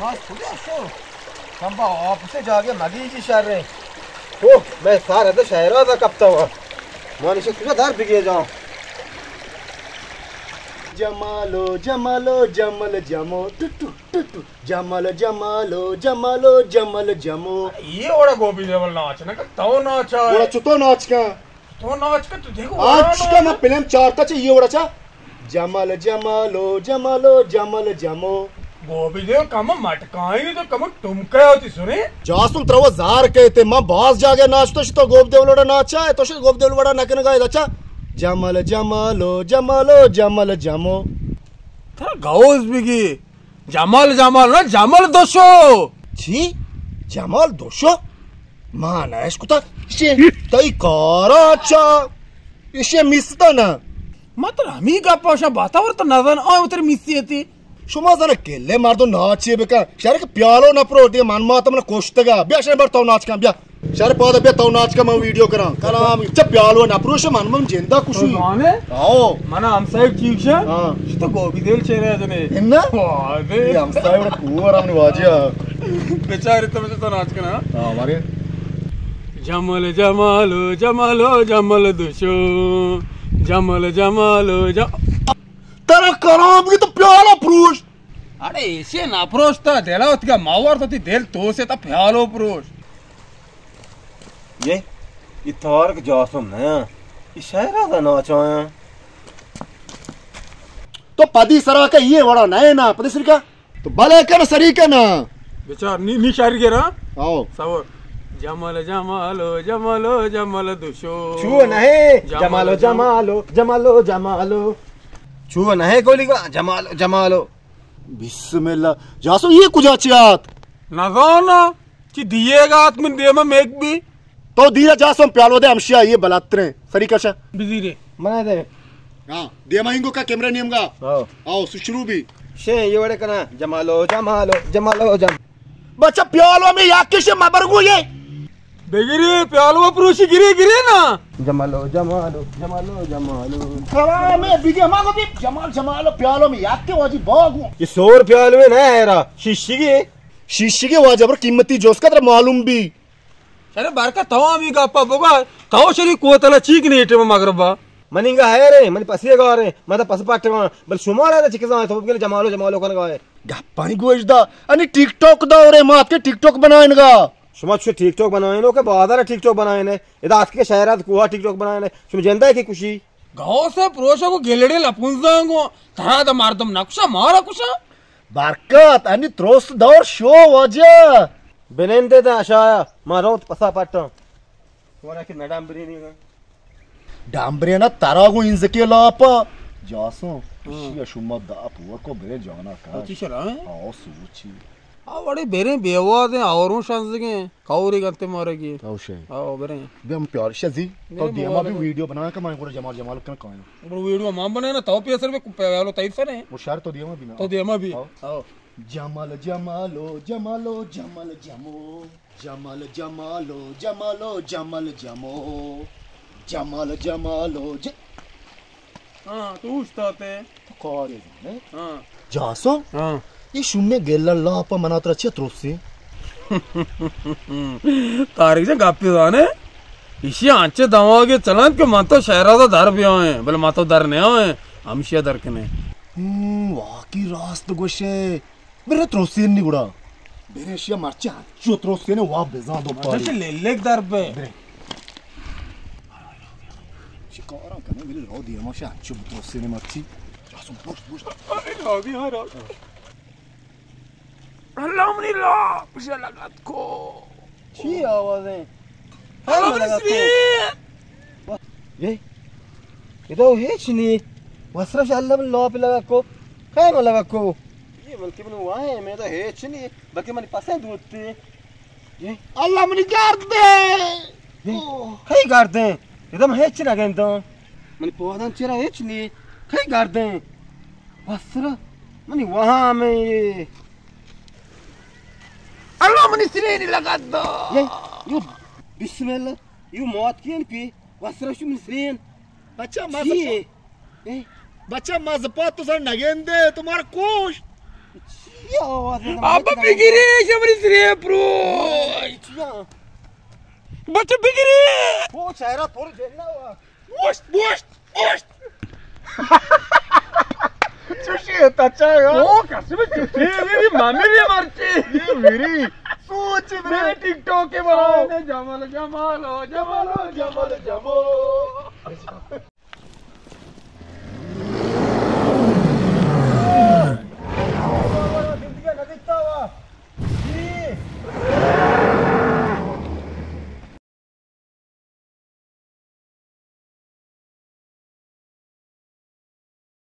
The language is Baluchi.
آج کجا شو؟ کمبا آپسے جاگے مگی جی شر ہے۔ او، میں سارا تو شہرا دا کپتا ہوا۔ مانی سے کجا دار بگے جاؤں۔ جمالو، جمالو، جمل جمو، ٹو ٹو، ٹو ٹو۔ جمل جمالو، جمالو، جمل جمو۔ یہ وڑا گوبی دیول ناچ نہ کر، تو ناچ آئے۔ وڑا چتو ناچ کا؟ تو ناچ کا، تو دیکھو، آج وڑا چکا ناچ۔ میں فلم چارتا چا، یہ وڑا چا۔ جمل جمالو، جمالو، جمل جمو۔ گوبی دیول کم مٹکائی تو کم ٹمکا ہوتی سنے۔ جاسم ترو زار کہتے، میں باز جاگے ناچ تو شتو گوبی دیول وڑا ناچا ہے، تو شتو گوبی دیول وڑا نکنگا ہے، اچھا۔ جمل جمالو، جمالو، جمل جمو۔ ترا گوز بگی۔ جمال، جمال، نہ، جمال دوشو۔ چی؟ جمال دوشو؟ ما نہ اشکتا۔ اشی تئی کارا چا؟ اشی میستا نہ۔ ما تر ہمی گپا شا باتا ورتا نزان، آ اتر میسی اتی۔ شما زن کلے مردو ناچے بکن۔ شرک پیالو نہ پروٹی، من مات من کشتگا۔ بیا شر بر تو ناچ کن، بیا۔ شر پادا بیا تو ناچ کن، من ویڈیو کراں۔ کلام چہ پیالو نہ پروش، من من جندا کشی۔ تو زانے؟ آؤ۔ من ہمسائے چیک شا؟ ہاں۔ شی تو گوبی دیول چہرہ جنے۔ انا؟ واہ دے۔ یہ ہمسائے بڑا کوور ہم نواجیا۔ بیچارے تو تو ناچ کنا۔ ہاں، مارے۔ جمل جمالو، جمالو، جمل دوشو۔ جمل جمالو، جم-، ترا کلام کی تو پیالو پروش۔ اڑے ایشی نہ پروشتا، دل اتکا ما ورتا، تی دل تو سے تا پیالو پروش۔ یہ، یہ طارق جاسم نہ، یہ شہر آتا ناچایا۔ تو پدی سرا کا یہ وڑا نہ نا، پدی سرا کا؟ تو بلے کن سری کن۔ بچار، نی، نی شاری گرا؟ آؤ۔ سور۔ جمال جمالو، جمالو، جمالو دوشو۔ چو نہ ہے؟ جمالو، جمالو، جمالو، جمالو۔ چو نہ ہے گولی کا؟ جمالو، جمالو۔ بسم اللہ۔ جاسو، یہ کجا چیات؟ نزانا۔ چی دیے گات من دیما میک بی۔ تو دیرا جاسو پیالو دے ہمشیا یہ بلاتریں۔ سری کشا۔ بزیرے۔ منا دے۔ ہاں، دیما انگو کا کیمرہ نیمگا۔ ہاں۔ آؤ، سو شروع بی۔ شے، یہ وڑے کنا۔ جمالو، جمالو، جمالو، جم-، بچہ پیالو میں یا کشے مبرگو یہ۔ بگیری، پیالو پروشی گری، گری نا۔ جمالو، جمالو، جمالو، جمالو۔ سلام ہے، بیگے ما کو بھی جمال، جمالو پیالو میں یاد کے واجی باغ ہوں۔ یہ سور پیالو ہے نا، ہے را، شیشی کی۔ شیشی کے واجہ پر قیمتی جوس کا ترا معلوم بھی۔ شرے برکت تو ہمی گپا بگا، تو شری کوتلا چیک نیٹے مغربا۔ منی انگا ہے رے، منی پسی گا رے، من تو پس پاٹے گا، بل شما رے چکے زان تو بگل جمالو جمالو کن گا ہے۔ گپانی گوش دا، انی ٹک ٹاک دا رے، مات کے ٹک ٹاک بنائیں گا۔ شما چو ٹک ٹاک بنائیں لو کہ بازار ٹک ٹاک بنائیں، ادا اتکے شہر ات کوہ ٹک ٹاک بنائیں، شما جندا کی کشی۔ گاؤ سے پروشا کو گلڑے لپونزاں گو، ترا دا مردم نہ کشا، مارا کشا۔ برکت، انی تروس دور شو واجہ۔ بنندے دا اشایا، ما روت پسا پٹاں۔ ورا کہ نہ ڈامبرینی گا۔ ڈامبرینا ترا گو انزکے لاپا۔ جاسو، ہاں۔ اشیا شما دا پور کو برے جانا کا۔ اچھی شرا ہے؟ آؤ سوچی۔ آ وڑے برے بیوادیں، آوروں شانزگیں، کاوری گنتے مارگی۔ آؤ شے۔ آؤ برے۔ بیا ہم پیار شزی۔ تو دیما بھی ویڈیو بنا کہ میں گوڑا جمال جمال کن کائیں۔ گوڑا ویڈیو مان بنے نا، تو پیسر بھی پیالو تائیب سر ہیں۔ وہ شہر تو دیما بھی نا۔ تو دیما بھی۔ آؤ۔ آؤ۔ جمال جمالو، جمالو، جمال جمو۔ جمال جمالو، جمالو، جمل جمو۔ جمال جمالو، ج-، ہاں، تو اوشتاتے۔ تو کارے زانے؟ ہاں۔ جاسو؟ ہاں۔ یہ شومیں گلڑ لاپا منا ترا چیا تروسی؟ طارق جان گپی زانے؟ ایشی انچے دماغے چلنت کہ من تو شہرا دا در بیائیں، بلے من تو در نیائیں، ہمشیا در کنے۔ ہوں، واقعی راست گوشے۔ برے تروسین نی گڑا۔ برے شیا مرچی ہنچو تروسین وا بزان دو پاری۔ مرچی للک در بے۔ برے۔ شکارا کنے برے رو دیما شا ہنچو تروسین مرچی۔ جاسم پوشت، پوشت۔ ارے راگی ہاں راگ۔ اللہ منی لا، پشا لگت کو۔ چی آواز ہے؟ اللہ منی سرین۔ یہ، یہ تو ہیچ نہیں۔ وسرش اللہ من لاپ لگا کو۔ کیا من لگا کو؟ یہ من کہ من وہاں ہے، میں تو ہیچ نہیں، بلکہ من پسند ہوتے۔ یہ۔ اللہ منی گرد دے۔ یہ، کئی گرد ہیں؟ یہ تو من ہیچ نہ گنداں۔ من پودان چرا ہیچ نہیں، کئی گرد ہیں؟ وسرا، منی وہاں میں یہ۔ اللہ منی سرینی لگا دا۔ یہ، یہ، بسم اللہ، یہ موت کین پی۔ وسرا شو من سرین۔ بچہ مزہ چی؟ پا-، اے؟ بچہ مزہ پا تو سر نگیندے، تو مارا کوش۔ چی ابا بگیری، شمری سری پرو. بچہ بگیری. او چہرہ تھوڑی جیل نہ ہوا. اوشت، اوشت، اوشت. چوشی ہے تچا گا. او قسم چوشی ہے، میری مامی بھی مرچی. یہ میری سوچ میرے میرے. ٹک ٹاک کے بنائے نے، جمال، جمال، جمال، جمال، جمال.